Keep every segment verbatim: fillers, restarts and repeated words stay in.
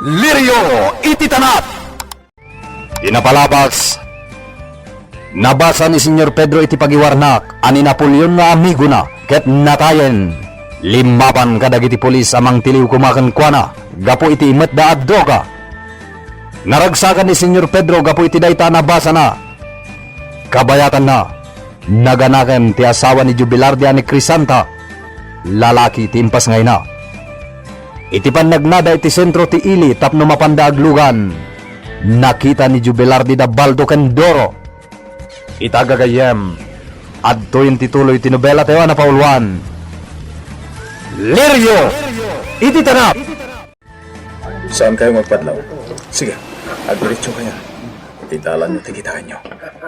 Lirio iti tanap. Ti napalabas, nabasa ni Señor Pedro iti pagiwarna a ni Napoleon nga amigona ket natayen. Limmaban kadagiti pulis a mangtiliw koma kenkuana gapu iti imetda a droga. Naragsakan ni Señor Pedro gapu iti dayta a nabasana. Kabayatanna, naganakem ti asawa ni Jubilardi a ni Crisanta, lalaki ti impasngayna. Iti pannagnada iti sentro ti ili tapno mapanda aglugan, nakita ni Jubilardi da Baldo ken Doro. Ita gagayyem, adtoyen ti tuloy ti nobela tayo a napauluan. Lirio iti tanap. Saan kayo magpadlaw? Sige, agdiretso kayo. Iti dalan ti kitaenyo.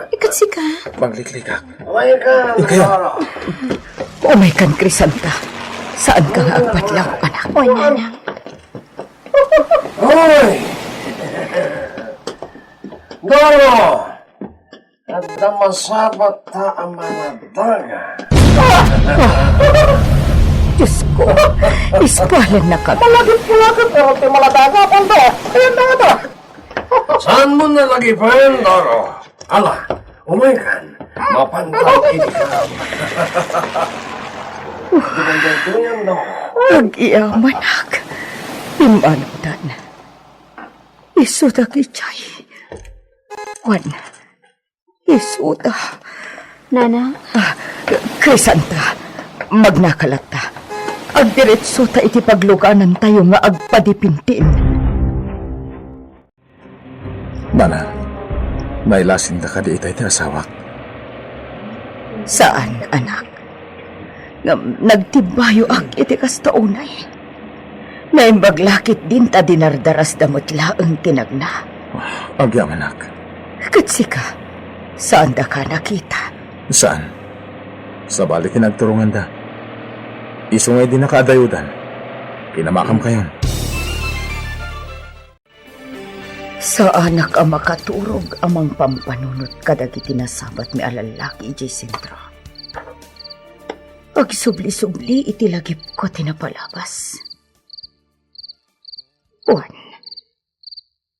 Ikat sika? Magliklikak. Ikayo. Umaykan, Crisanta. Saanka nga agpadlaw, anak? O, nanang. Hoy! Doro! Adda masabat ta a manadaga. Diyos ko, iskualan na kami. Malagip ko nga ket ti maladaga, Pondo. Ayan na nga. Saan mo nalagipan, Doro? Ala, umaykan. Mapantang idi ka. Didagdaguyan, Doro. Agyamanak. Pimmanawdan. Isu dagiti. Wen, isuda. Nana? Ah, Crisanta, magnaka latta. Agdiretsota iti pagluganantayo nga agpadipintin. Nana, nailasinda kadi itay ti asawak? Saan, anak. Ngem nagtimbayoak iti kasta unay. Naimbag la ketdin ta dinardarasda met laeng ti nagna. Agyamanak. Ket sika, saandaka a nakita? Saan. Sabali ti nagturonganda. Isu nga idi nakaadayodan, kinamakam kayon. Saanak a makaturog a mangpampanunot kadagiti nasabatmi a lallaki idiay sentro. Agsubli-subli iti lagipko ti napalabas. Wen,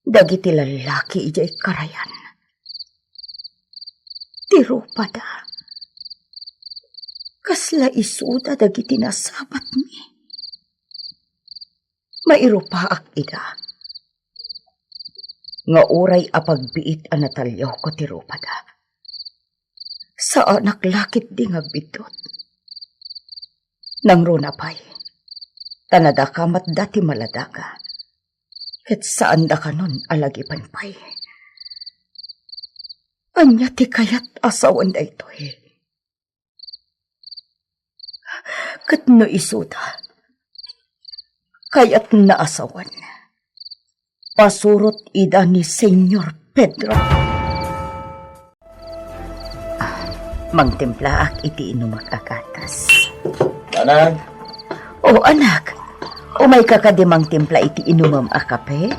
dagiti lallaki idiay karayan. Ti rupada. Kasla isuda dagiti nasabatmi. Mairupaak ida. Nga uray apagbiit a nataliawko ti rupada. Saanak la ketdi nga agbiddut. Nangruna pay, ta nadakamatda ti maladaga, ket saandakanon a lagipen pay. Ania ti kayat a sawen daytoy? Ket no isuda, kayatna a sawen, pasurot ida ni Señor Pedro. Ah, mangtimplaak iti inumak a gatas. Nanang! O, anak, umayka kadi mangtimpla iti inumem a kape?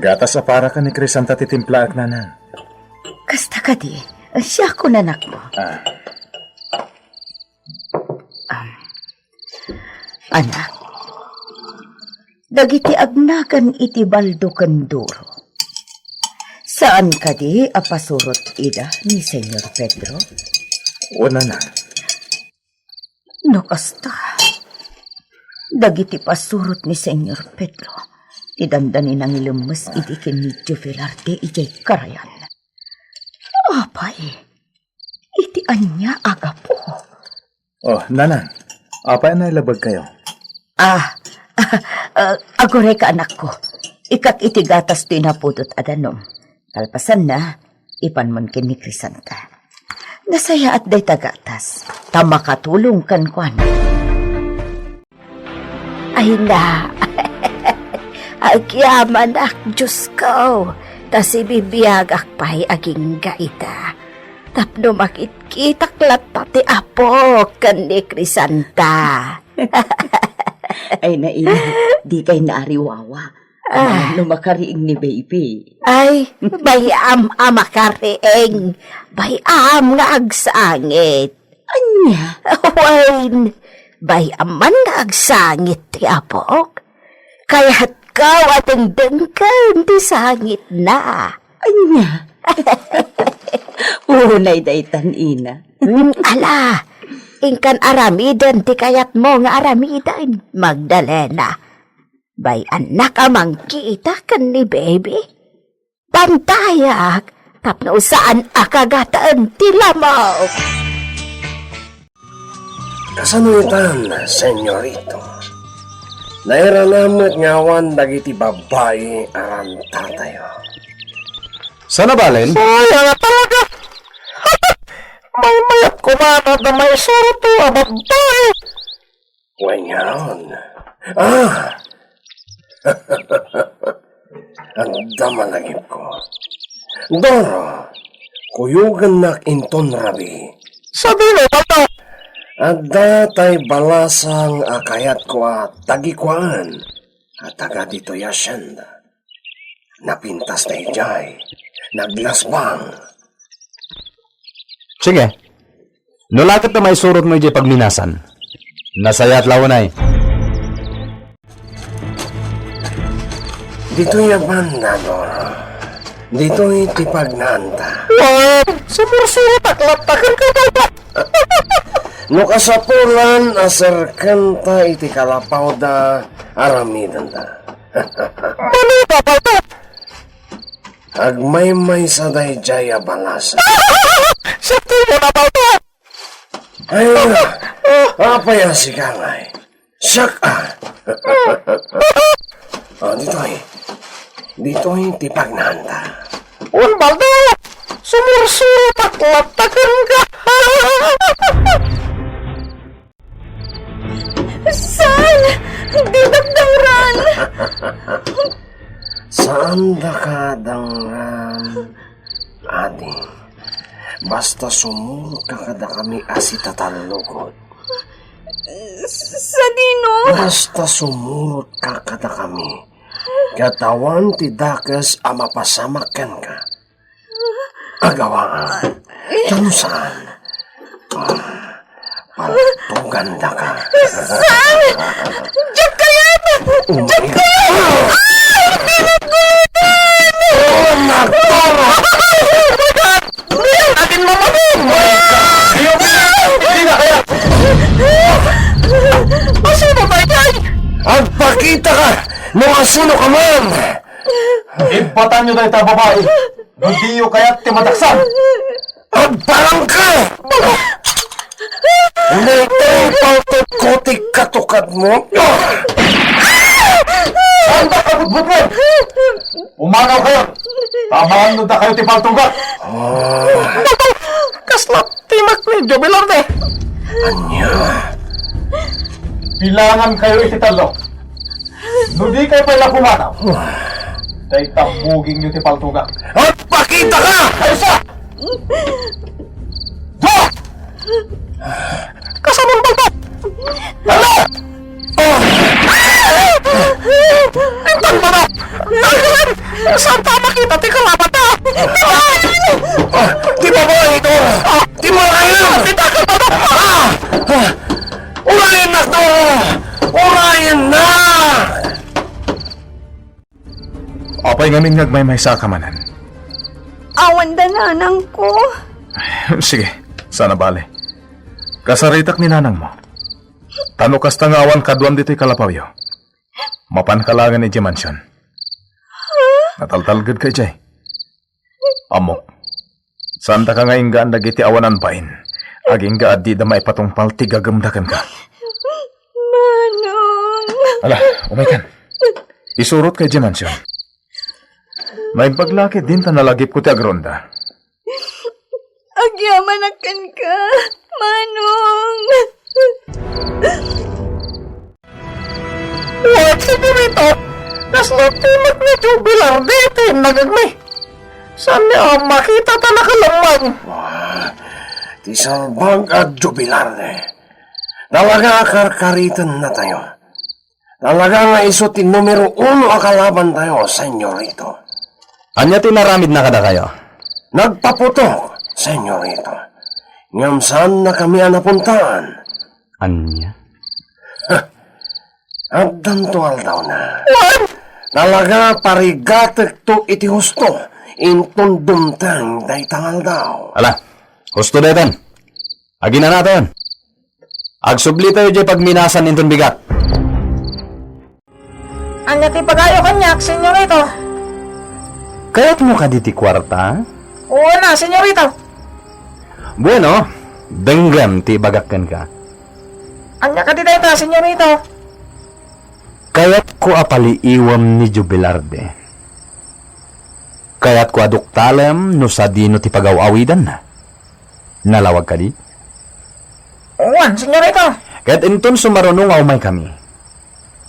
Gatas a para ken ni Crisanta ti timplaak, Nanang. Kasta kadi, siak, anakko. Ah. Am. Anak, dagiti agnagan iti Baldo ken Doro, saan kadi a pasurot ida ni Señor Pedro? Wen, Nanang. No kasta, dagiti pasurot ni Señor Pedro ti dandani nangilemmes idi ken ni Joe Velarde idiay karayan. Apay, iti ania a gapu? Oh, Nanang, apay a nailabagkayo? Ah, ah, agurayka, anakko. Ikkak iti gatas ti napudot a danum. Kalpasanna, ipanmon ken ni Crisanta. Nasayaat dayta gatas, ta makatulong kenkuana. Ay na, agyamanak, Diosko, ta sibibiagak pay agingga ita. Tapno makitkitak latta ti Apo ken ni Crisanta. Ay na, ina, di kay naariwawa. Ah. Amangan no makariing ni baby. Ay, bay-am a makariing. Bay-am nga agsangit. Ania? Wen, bay-am man nga agsangit ti apok. Kayatko Ikaw a dengdengken ti sangitna. Ania? Unay daytan, ina. Mm, ala, inkan aramiden ti kayatmo nga aramiden, Magdalena. Bay-annak a mangkita ken ni Baby. Bantayak tapno saan a kagaten ti lamok. Kasano itan, senyorito? Nairana met nga awan dagiti babbai a rantatayo. Sana balen? Sayang a talaga! Maymayat koma no adda maisurotto a babbai! Wen ngarud. Ah! Adda malagipko. Doro, kuyogennak inton rabii. Sadino, Baldo? Adda tay balasang a kayatko a tagikuan a taga ditoy a hacienda. Napintas daydiay, naglasbang. Sige. No la ket ta maisurotmo idiay pagminasan, nasayaat la unay. Ditoy a banda, Doro. Ditoy ti pagnaanta. Wen, sumursurotak latta kenka, Baldo. No kasapulan a serkenta iti kalapawda, aramidenta. Mano, Baldo? Agmaymaysa daydiay a balas. Siak ti umuna, Baldo! Ay, apay a sika ngay? Siak, a. Ah, ditoy. Ditoy ti pagnaanta. Wen, Baldo! Sumursurotak latta kenka! Saan? Didak dangran! Saandaka dangran, ading. Basta sumurotka kadakami a sitatallukod. S-, sadino? Basta sumurotka kadakami, ket awan ti dakes a mapasamak kenka. Agawaan. Ta no saan, ah, paltogandaka. Saan? Diak kayat! Diak kayat! Ay, pinagulutan! Oh, nagtoro! Oh my God! Akin mamanin! Di na kaya! Asino ba itay? Agpakita ka! No asino ka man! Ibbatanyo dayta babai! No diyo kayat ti madaksan! Agparang ka! Daytoy paltogko ti katukadmo! Saan ta kabutbutmon? Pumanaw kayo! Tamaan no dakayo ti paltogak! Ah. Kasla timak ni Jobilarte! Ania? Bilangan kayo iti tallo. No di kayo pay la pumanaw, tay tambugingyo ti paltogak. Agpakita ka! Ay, isa! Dua! Kasano ang balbal? Dalawa! Oh! Ang balbal! Saan ta makita ti kalaban ta? Ah, ti babai ito! Ti marayan! Ah! Ah! Urayennak to! Urayennak! Apay ngamin nga agmaymaysa ka manen? Awan da nanangko. Sige, sana bale. Kasaritak ni nanangmo. Ta no kasta nga awan kaduam ditoy kalapawyo, mapanka laengen idiay mansion. Nataltalgedka idiay. Ammok, saandaka nga inggaan dagiti awanan bain, agingga a dida maipatungpal ti gagemda kenka. Manong! Ala, umaykan. Isurotka idiay mansion. Naimbag la ket dinta nalagipko ti agronda. Agyamanak kenka, Manong! Wen, sigurito, kasla timek ni Joe Velarde ti nagagmi. Saan ni a makita ta nakalemmeng? Wah, ti salbag a Joe Velarde. Talaga a karkaritennatayo. Talaga nga isu ti numero uno a kalabantayo, senyorito. Ania ti naramidna kadakayo? Nagpaputok, senyorito. Ngem saannakami a napuntaan. Ania? Addanto aldawna. Wen! Talaga, parigatekto iti husto inton dumteng dayta nga aldaw. Ala, husto daytan. Aginanatayon. Agsublitayo diay pagminasan inton bigat. Ania ti ibagayo kaniak, Senyorito? Kayatmo kadi ti kuarta? Uuna, Senyorito. Bueno, denggem ti ibagak kenka. Ania kadi dayta, Senyorito? Kayatko a paliiwem ni Jubilarde. Kayatko a duktalem no sadino ti pagaw-awidanna. Nalawag kadi? Wen, Senyorito. Ket inton sumaruno nga umaykami,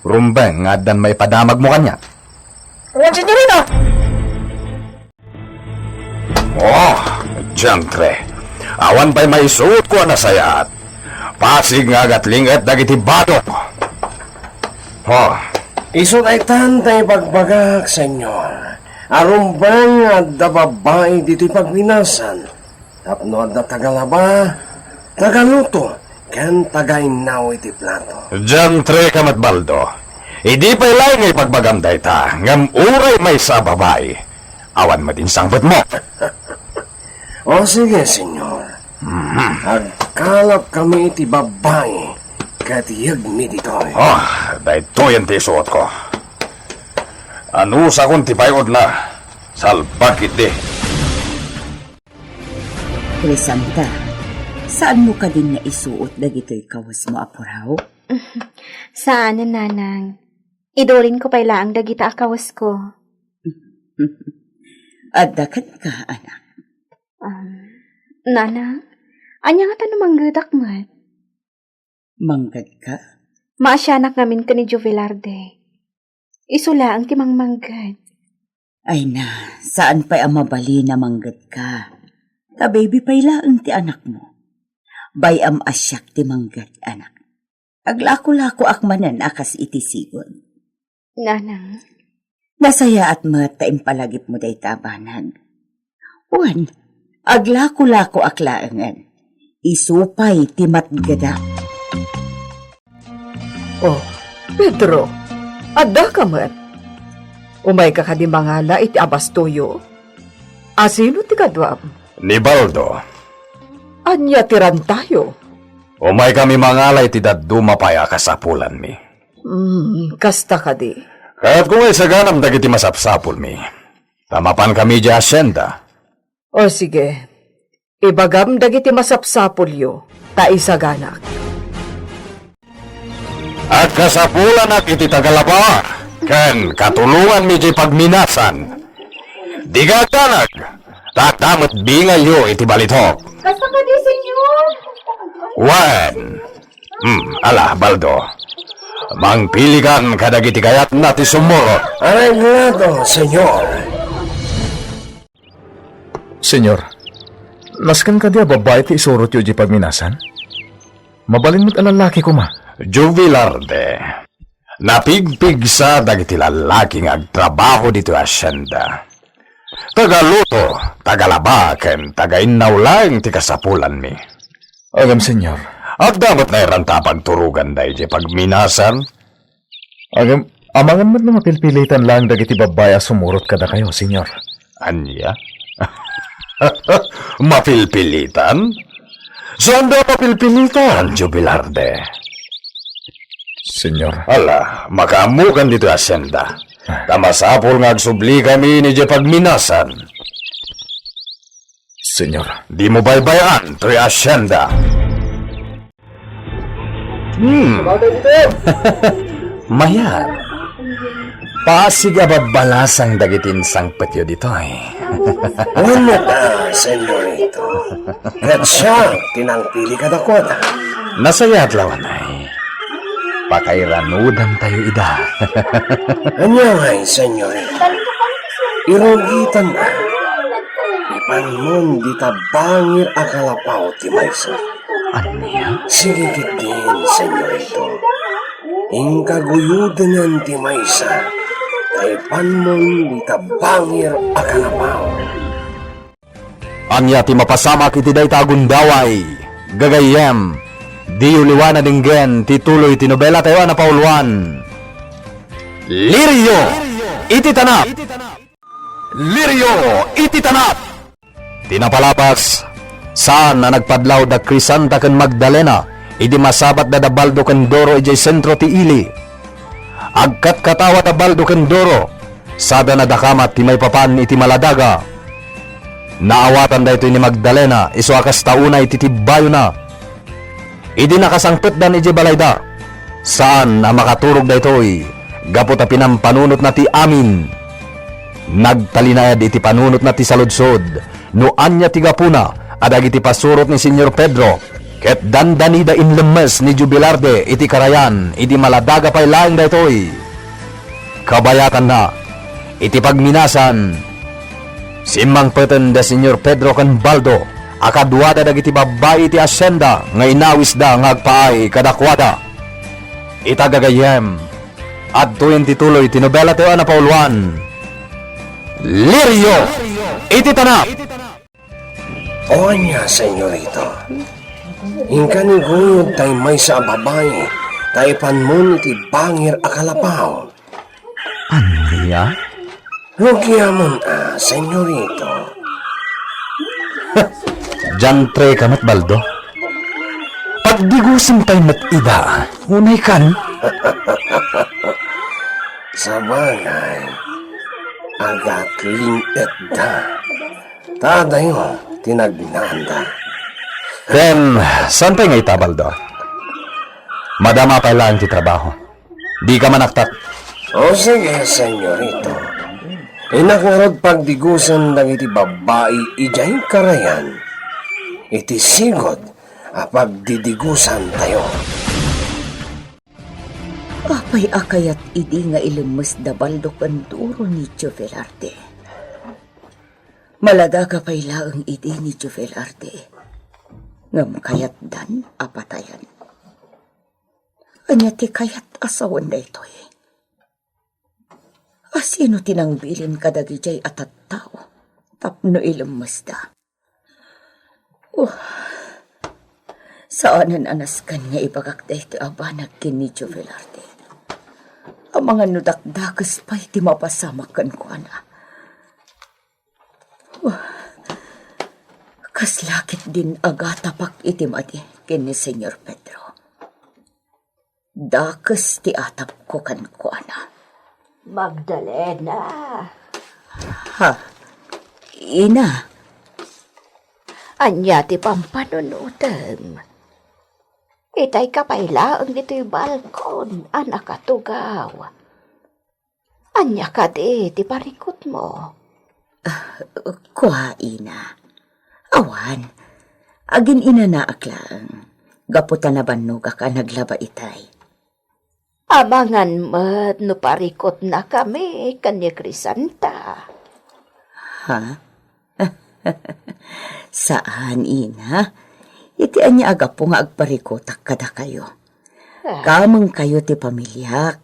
rumbeng nga addan maipadamagmo kaniak. Wen, Senyorito. Oh, diantre. Awan pay maisuotko a nasayaat. Pasig nga agatlinget dagiti badok. Oh. Isu daytan ti ibagbagak, Senyor. A rumbeng nga adda babbai ditoy pagminasan. Tapno adda tagalaba, tagaluto, ken tagainnaw iti plato. Diantre ka met, Baldo. Idi pay laeng nga ibagbagam dayta, ngem uray maysa a babai, awan met insangpetmo. O sige, Senyor. Mhm. Agkalapkami iti babbai ket yegmi ditoy. Oh, daytoyen ti isuotko. Anusakon ti pay-odna. Salbag ketdi. Crisanta, saanmo kadin nga isuot dagitoy kawesmo a puraw? Saanen, nanang. Idulinko pay laeng dagita a kawesko. Adda kenka, anak. Um, nanang, ania ngata no manggedak met? Manggedka? Maasianak ngamin ken ni Jovelarde. Isu laeng ti mangmangged. Ay na, saan pay a mabalin a manggedka. Ta baby pay laeng ti anakmo. Bay-am a siak ti mangged, anak. Aglako-lakoak manen a kas iti sigud. Nanang. Nasayaat met ta impalagipmo dayta a banag. Wen, aglako-lakoak laengen. Isu pay ti matgedak. Oh, Pedro, addaka met? Umayka kadi mangala iti abastoyo? Asino ti kaduam? Ni Baldo. Ania ti rantayo? Umaykami mangala iti dadduma pay a kasapulanmi. Hmm, kasta kadi. Kayatko nga isaganam dagiti masapsapulmi. Ta mapankami idiay hacienda. O sige, ibagam dagiti masapsapulyo, ta isaganak. Agkasapulanak iti tagalaba, ken katulonganmi diay pagminasan. Diga agdanag, ta adda met bingayyo iti balitok. Kasta kadi, Senyor? Wen. Hmm, ala, Baldo. Mangpilikan kadagiti kayatna ti sumurot. Areglado, Senyor. Senyor, nasken kadi a babbai ti isurotyo idiay pagminasan? Mabalin met a lallaki koma. Jubilarde, napigpigsa dagiti lallaki nga agtrabaho ditoy hacienda. Tagaluto, tagalaba, ken tagainnaw laeng ti kasapulanmi. Agem, Senyor. Adda met nairanta a pagturoganda idiay pagminasan. Agem, amangan met no mapilpilitan laeng dagiti babbai a sumurot kadakayo, Senyor. Ania? Mapilpilitan? Saanda a mapilpilitan, Jubilarde. Senyor. Ala, makaammokan ditoy hacienda. Ta masapul nga agsublikami idiay pagminasan. Senyor. Dimo baybay-an toy hacienda. Hmm. Mayat. Pasig a babbalasang dagiti insangpetyo ditoy. Wen met, Senyorito. Ket siak ti nangpili kadakuada. Nasayaat laeng, ay. Pakairanudantayo ida. Ania ngay, Senyorito? Irugitan a. Ipanmon dita bangir a kalapaw ti maysa. Ania? Sige ketdin, Senyorito. Inka guyodenen ti maysa, ta ipanmon dita bangir a kalapaw. Ania ti mapasamak iti dayta a gundaway? Gagayyem, diyo liwa nadenggen ti tuloy ti nobelatayo a napauluan, Lirio! iti tanap. Lirio iti tanap. Ti napalabas, saan a nagpadlaw da Crisanta ken Magdalena idi masabatda da Baldo ken Doro idiay sentro ti ili. Agkatkatawa da Baldo ken Doro, sada nadakamat ti maipapan iti Maladaga. Naawatan daytoy ni Magdalena isu a kasta unay ti tibbayona. Idi nakasangpetdan idiay balayda, saan a makaturog daytoy gapu ta pinampanunotna ti amin. Nagtalinaed iti panunotna ti saludsod no ania ti gapuna a dagiti pasurot ni Señor Pedro ket dandanida inlemmes ni Jubilarde iti karayan idi Maladaga pay laeng daytoy. Kabayatanna, iti pagminasan, simmangpeten da Señor Pedro ken Baldo a kaduada dagiti babbai iti asienda nga inawisda nga agpaay kadakuada. Ita gagayyem, adtoyen ti tuloy ti nobela tayo a napauluan. Lirio iti tanap. O ania, senyorita? Inka ni guyod tay maysa a babai, ta ipanmon iti bangir a kalapaw. Ania? Rugiamon a, senyorita. Diantre ka met, Baldo. Pagdigusen pay met ida, unay kan? Sabagay, agatling-etda. Ta adayo ti nagnaanda. Ken, saan pay nga ita, Baldo? Madama pay laeng ti trabaho. Dika manaktak. O sige, senyorito. Innak ngarud pagdigusen dagiti babbai idiay karayan. Iti sigud a pagdidigusantayo. Apay a kayat idi nga ilemmes da Baldo ken Doro ni Joe Velarde? Maladaga pay laeng idi ni Joe Velarde, ngem kayatdan a patayen. Ania ti kayat a sawen daytoy? Asino ti nangbilin kadagidiay a tattao tapno ilemmesda? Oh, saanen a nasken nga ibagak daytoy a banag ken ni Joe Velarde. Amangan no dakdakes pay ti mapasamak kenkuana. Kasla ketdin agatapak iti madi ken ni Señor Pedro. Dakes ti atapko kenkuana. Magdalena. Ha? Ina? Ania ti pampanunotem? Itayka pay laeng ditoy balkon a nakatugaw. Ania kadi ti parikutmo? Ah, kua, ina. Awan, agin-inanaak laeng, gapu ta nabannogak a naglaba itay. Amangan met no parikutnakami ken ni Crisanta. Ha? Saan, ina. Iti ania a gapu nga agparikutak kadakayo? Ah. Kamengkayo ti pamiliak.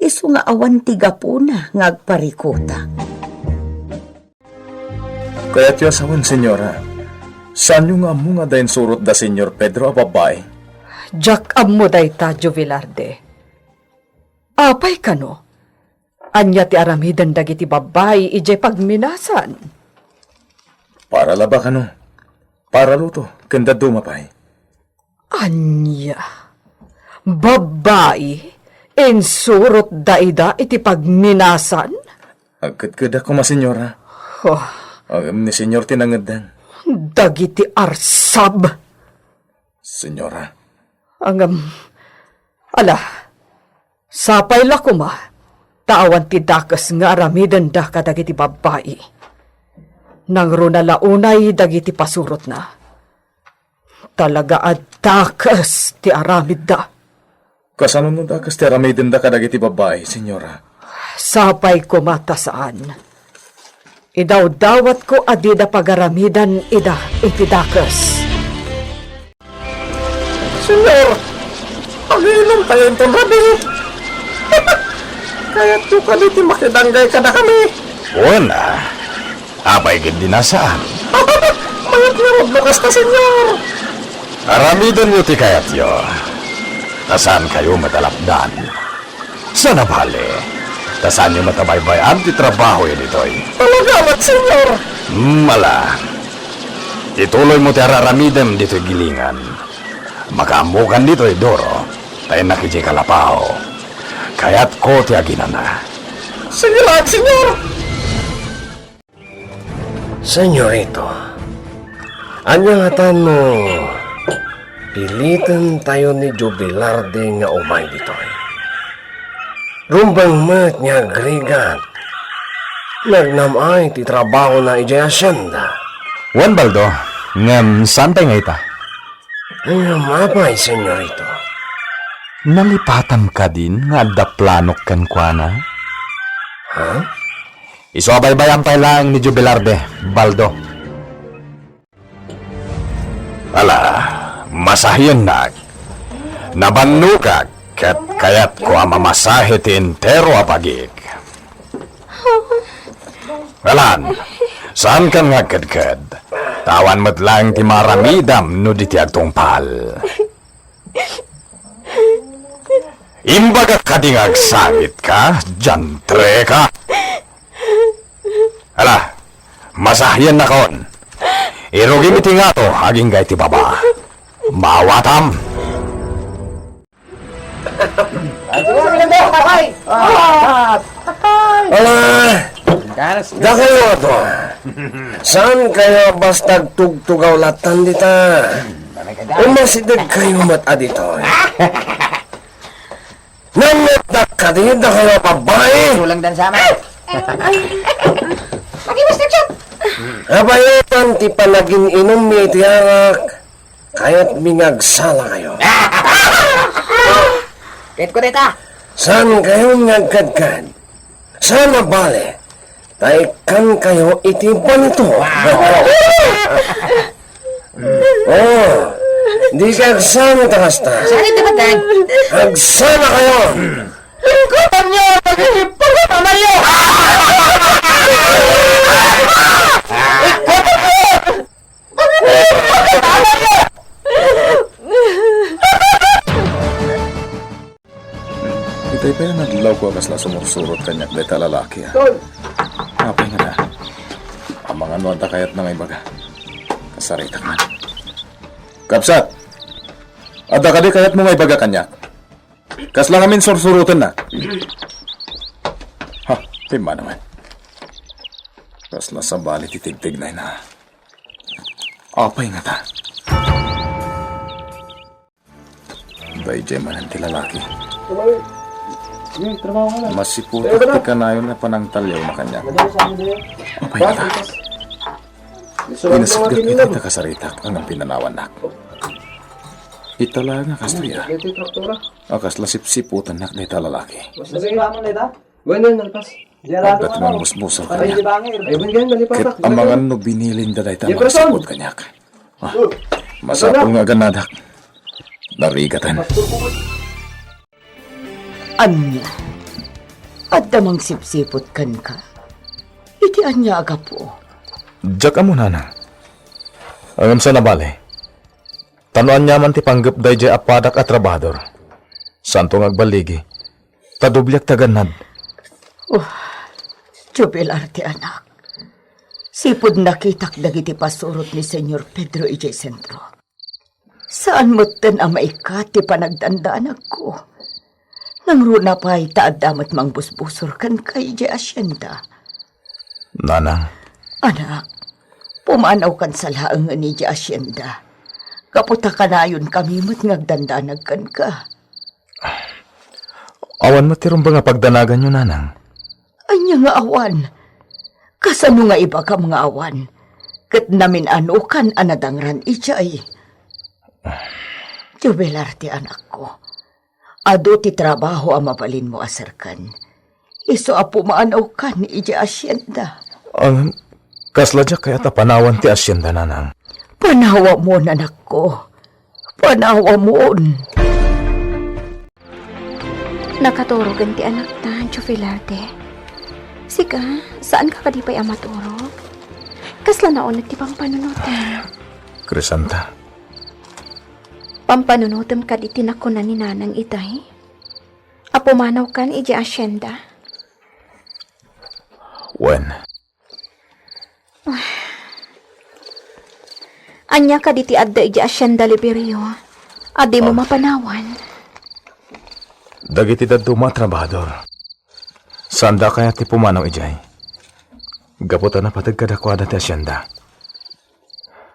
Isu nga awan ti gapuna nga agparikutak. Kayatyo a sawen, senyora. Saanyo nga ammo nga adda insurot da Señor Pedro a babbai? Diak ammo dayta, Joe Velarde. Apay kano? Ania ti aramiden dagiti babbai idiay pagminasan? Para laba kano? Para luto, ken dadduma pay. Ania? Babbai? Insurot da ida iti pagminasan? Agkedkedak koma, senyora. Oh. Ngem ni Señor ti nangeddeng. Dagiti arsab! Senyora. Ngem, ala, sapay la koma, ta awan ti dakes nga aramidenda kadagiti babbai. Nangruna la unay dagiti pasurotna. Talaga a dakes ti aramidda. Kasano no dakes ti aramidenda kadagiti babbai, senyora? Sapay koma ta saan. Idawdawatko a dida pagaramidan ida iti dakes. Señor, agiinumtayo inton rabii. Kayatyo kadi ti makidanggay kadakami? Wen a, apay ketdi a saan? Mayat ngarud no kasta, Señor. Aramidenyo ti kayatyo, ta saankayo met a lapdan. Sana bale, Ta saanyo met a baybay-an ti trabahoyo ditoy. Talaga met, Señor. Hmm, ala. Ituloymo ti ar-aramidem ditoy gilingan. Makaammokan ditoy, Doro. Ta innak idiay kalapaw. Kayatko ti aginana. Sige laeng, Señor. Señorito, ania ngata no pilitentayo ni Jubilarde nga umay ditoy? Rumbeng met nga agrigat. Nagnam-ay ti trabahona idiay hacienda. Wen, Baldo, ngem saan pay nga ita? Ngem apay, Señorito? Nalipatam kadin nga adda planok kenkuana? Ha? Isu a baybay-am pay laeng ni Jubilarde, Baldo. Ala, masahiennak. Nabannogak ket kayatko a mamasahe ti entero a bagik. Alan, saankan nga agkedked. Ta awan met laeng ti maaramidam no di ti agtungpal. Imbagak kadi nga agsangitka, diantre ka. Ala, masahiennakon. Irugim iti ngato agingga iti baba. Maawatam. Ala, dakayo adu. Saankayo a basta agtugtugaw lattan dita? Umasidegkayo met a ditoy. Nangngegdak kadi, dakayo a babbai? Kulang dan sama. Ay, ay, ay. Pag-iwas na, Chot. Abayotan ti panagin-inummi iti arak, kayatmi nga agsalakayo. Ket ko deta. Saankayo nga agkadkad? Saan a bale? Ta ikkankayo iti balito. Oh, dika agsana ta kasta. Saan iti patag? Agsanakayo. Lingkotanyo dagiti paganamanyo. Lingkotanyo dagiti paganamanyo. Itay pay a nadlawko a kasla sumursurot kaniak dayta a lalaki, a. Tol! Apay ngata? Amangan no adda kayatna nga ibaga. Kasaritak man. Kabsat! Adda kadi kayatmo nga ibaga kaniak? Kasla ngamin sursurotenna? Ha, pimmanawen. Kasla sabali ti tigtignayna. Apay ngata? Daydiay manen ti lalaki. Tuloy. Sige, trabaho ka na. Masiputak ti kanayon a panangtaliawna kaniak. Apay ngata? Inasitgak iti kasaritak a nagpinanawannak. Ita la nga kastoy a. Iti traktora. A kasla sipsiputannak dayta a lalaki. Mas naging amo na ita? Bueno, nalpas. Adda ti mangmusmusor kaniak. Ket amangan no binilinda dayta a mangsiput kaniak. Ah, masapul nga aganadak. Narigatan. Ania? Adda mangsipsiput kenka? Iti ania a gapu? Diak ammo, nana. Ngem saan a bale. Ta no aniaman ti panggep daydiay a padak a trabahador, saanto nga agballigi, ta dobliak ti agannad. Oh, Jubilar ti anak. Sipud nakitak dagiti pasurot ni Señor Pedro idiay sentro. Saan metten a maikkat ti panagdandanagko. Nangruna pay ta adda met mangbusbusor kenka idiay hacienda. Nanang. Anak, pumanawkansa laengen idiay hacienda. Gapu ta kanayonkami met nga agdandanag kenka. Awan met ti rumbeng a pagdanaganyo, nanang. Ania nga awan? Kasano nga ibagam nga awan? Ket namin-anokan a nadangran idiay. Jubilar ti anakko. Adu ti trabaho a mabalinmo a serkan. Isu a pumanawkan idiay hacienda. Ngem, kasla diak kayat a panawan ti hacienda, nanang. Panawamon, anakko. Panawamon. Nakaturogen ti anakta, Jovelarte. Sika, saanka kadi pay a maturog? Kasla nauneg ti pampanunotem. Crisanta. Pampanunotem kadi ti nakuna ni Nanang itay? A pumanawkan idiay hacienda? Wen. Ania kadi ti adda idiay Hacienda Liberio a dimo Ah. mapanawan? Dagiti dadduma a trabahador. Saanda a kayat ti pumanaw idiay. Gapu ta napateg kadakuada ti hacienda.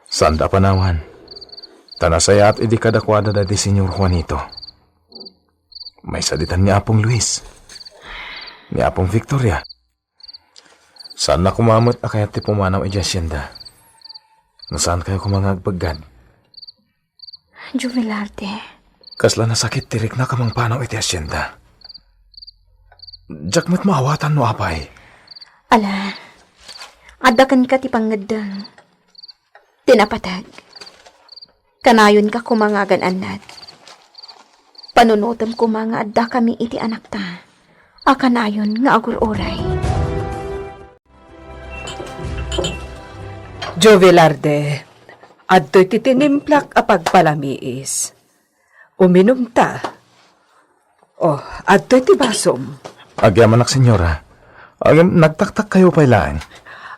Saanda a panawan. Ta nasayaat idi kadakuada daydi Señor Juanito. Maysa ditan ni Apong Luis. Ni Apong Victoria. Saanna koma met a kayat ti pumanaw idiay hacienda. No saankayo koma nga agbeggad. Jubilarde. Kasla nasakit ti riknak a mangpanaw iti hacienda. Diak met maawatan no apay. Ala, adda kenka ti pangngeddeng. Ti napateg. Kanayonka koma nga agan-annad. Panunotem koma nga addakami iti anakta a kanayon nga agur-uray. Jovelarde, adtoy ti tinimplak a pagpalamiis. Uminumta. Oh, adtoy ti basom. Agyamanak, señora. Agem, nagtaktakkayo pay laeng.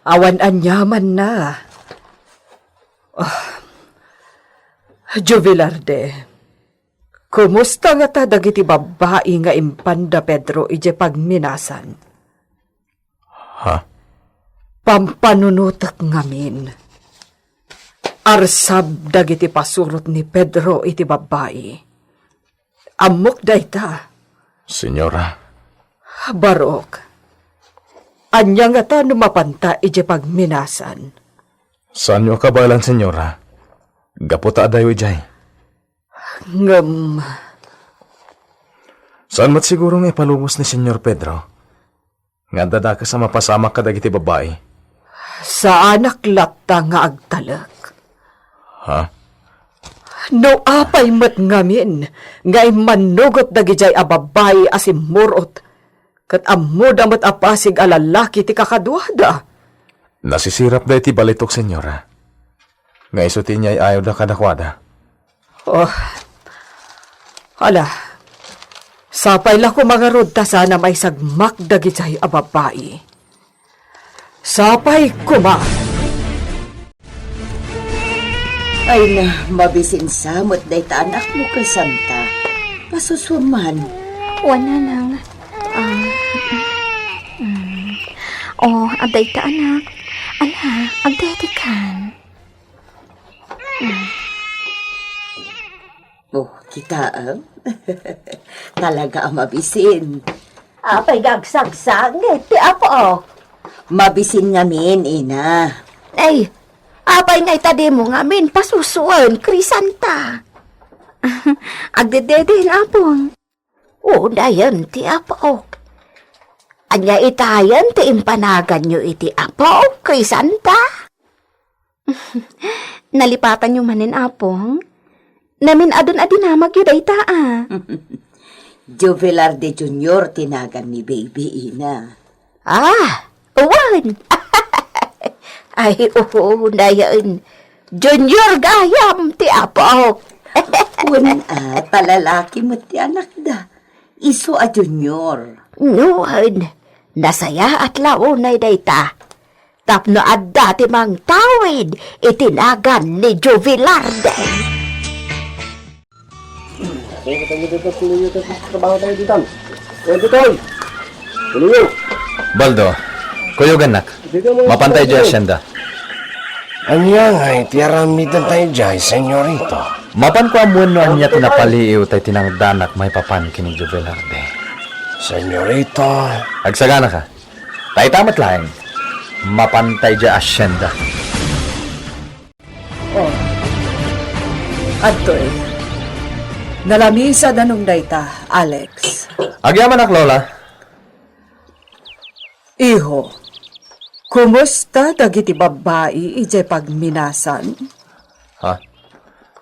Awan aniamanna. Oh. Jovelarde, kumusta ngata dagiti babbai nga impanda Pedro idiay pagminasan? Ha? Pampanunotek ngamin. Arsab dagiti pasurot ni Pedro iti babbai. Ammok dayta. Señora. Barok, ania ngata no mapanta idiay pagminasan? Saanyo a kabaelan, señora. Gapu ta adayo idiay. Ngem saan met siguro nga ipalubos ni Señor Pedro nga adda dakes a mapasamak kadagiti babbai? Saanak latta nga agtalek. Ha? No apay met ngamin nga immannugot dagidiay a babbai a simmurot, ket ammoda met a pasig a lallaki ti kakaduada. Nasisirapda iti balitok, señora. Nga isu ti inyay-ayawda kadakuada. Oh. Ala, sapay la koma ngarud ta saan a maisagmak dagidiay a babbai. Sapay koma. Ay na, mabisin sa met dayta anakmo, Crisanta. Pasusuman. Wen, nanang. Ah, mm. Oh, adda ita, anak. Ala, agdaydikan. Oh, kitaem? Talaga a mabisin. Apay nga agsagsangit ti apo? Mabisin ngamin, ina. Ay, apay nga ita dimo ngamin pasusuen, Crisanta? Agdededen, apong. Unayen ti apo. Ania itayen ti impanaganyo iti apo, Crisanta? Nalipatanyo manen, apong? Namin-adun a dinamagyo dayta, a. Jovelarde Junior ti nagan ni baby, ina. Ah, wen. Ay, oo, nayen. Junior gayam ti apo. Wen, a, ta lalaki met ti anakda. Isu a Junior. Wen, nasayaat la unay dayta. Tapno adda ti mangtawid iti nagan ni Jovelarde. Trabaho tayo dito. Kuya Bitoy! Kuya! Baldo, kuyogannak. Dito mo. Mapantay di hacienda. Ania ngay ti aramiden tayo diay, senyorito? Mapanko ammoen no ania ti napaliiw tay tinangdanak maipapan ken ni Jovelarde. Senyorito. Agsaganaka. Tay ta met laeng. Mapantay di hacienda. Oh. Adtoy. Nalamisan danum dayta, Alex. Agyamanak, Lola. Iho, kumusta dagiti babbai idiay pagminasan? Ha?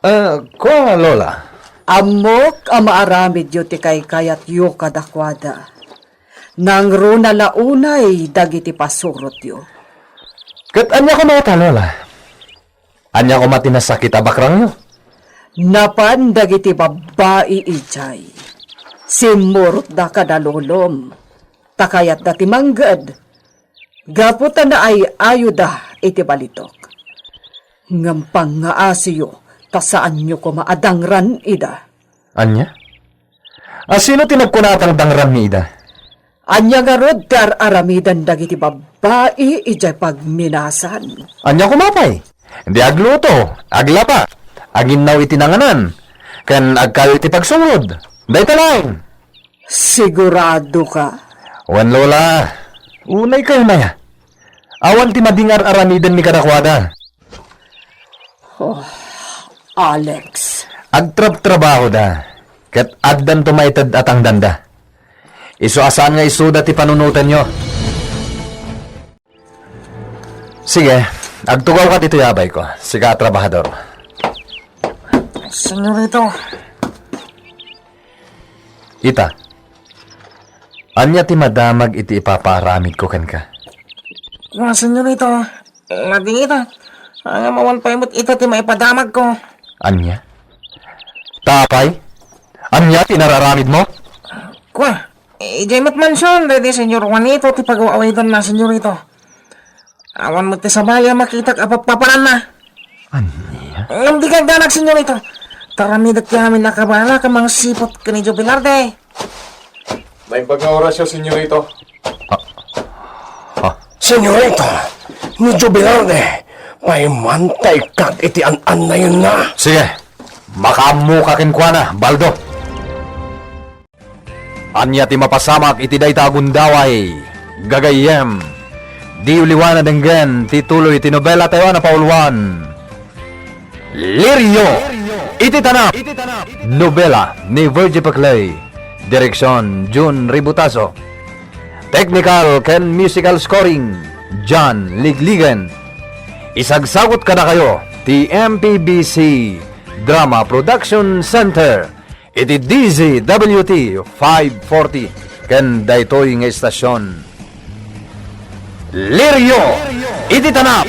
Eh, kua, Lola? Ammok a maaramidyo ti kaykayatyo kadakuada. Nangruna la unay dagiti pasurotyo. Ket ania koma ita, Lola? Ania koma ti nasakit a bakrangyo? Napan dagiti babbai idiay. Simmurotda kada lolom. Ta kayatda ti mangged. Gapu ta naay-ayoda iti balitok. Ngem pangngaasiyo ta saanyo koma a dangran ida. Ania? A sino ti nagkuna a dangranmi ida? Ania ngarud ti ar-aramidan dagiti babbai idiay pagminasan? Ania koma pay? Di agluto, aglaba, aginnaw iti nanganan, ken agkal iti pagsungod. Dayta laeng. Sigurado ka? Wen, Lola. Unay kayo maya. Awan ti madingar aramidenmi kadakuada. Oh, Alex. Agtrabtrabahoda, ket addanto maited a tangdanda. Isu a saan nga isuda ti panunotenyo. Sige, agtugawka ditoy a bayko. Sika a trabahador. Senyorito. Ita, ania ti madamag iti ipapaaramidko kenka? Kua, senyorito, ladingita. Ngem awan pay met ita ti maipadamagko. Ania? Apay? Ania ti nararamidmo? Kua, idiay met mansion daydi Senyor Juanito ti pagaw-awidanna, senyorito. Awan met ti sabali a makitak a pappapananna. Ania? Ngem di kagdanak, senyorito. Taramidek ti amin a kabala ken mangsiput ken ni Joe Velarde. Naimbag nga orasyo, senyorito. Ah. Senyorito, ni Joe Velarde, paimanta ikkak iti an-annayenna. Sige, makaammoka kenkuana, Baldo. Ania ti mapasamak iti dayta a gundaway? Gagayyem, diyo liwa a denggen ti tuloy ti nobela tayo a napauluan. Lirio iti Tanap. Nobela ni Virgie Paclay. Direksion, Jun Ributaso. Technical ken musical scoring, John Ligligen. Isagsagut kadakayo ti M P B C Drama Production Center iti D Z W T five forty ken daytoy nga istasion. Lirio iti Tanap.